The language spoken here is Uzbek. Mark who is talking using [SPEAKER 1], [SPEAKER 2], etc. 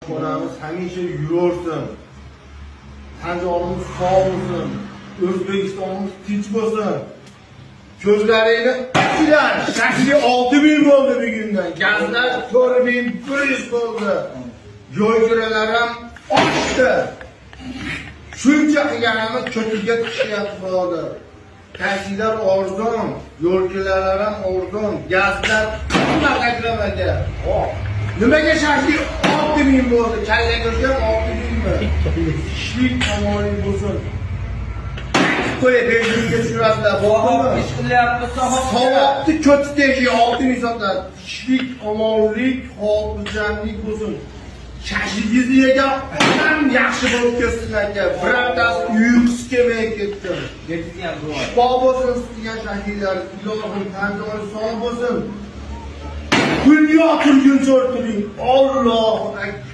[SPEAKER 1] Xonamiz hamisha yuraversin. Tan jonimiz sog' bo'lsin. O'zbekistonimiz tinch bo'lsin. Ko'zlaringni ochinglar. Shashlik 6000 bo'ldi bugundan. Gazlar 4100 bo'ldi. Joy kiralar ham oshdi. Shuncha qilganimiz cho'tiga tushyapti, birodar. Taksilar arzon, yo'l kiralar ham arzon, gazlar qimmat Akram aka. Nimaga shashlik 6000 bo'ldi? Kalla go'sht ham 6000 mi? Ishlik omonlik bo'lsin. Qo'y, 5000 ga tushirasizlar,
[SPEAKER 2] Savob
[SPEAKER 1] bo'ldimi?
[SPEAKER 2] ish qilyapti, savob.
[SPEAKER 1] Savobni ko'ti teshik 6000 sotadi. Ishlik, omonlik, xotirjamlik bo'lsin. Shashligingizni yegan odam yaxshi bo'lib ketsin aka. Birortasi uyqusi kelmay ketdi.
[SPEAKER 2] Yetkazgan duo.
[SPEAKER 1] Shifo bo'lsin sizga shahidlar, ilohim tan joni sog' bo'lsin. Dunyo turguncha o'tiring. Allohu akbar.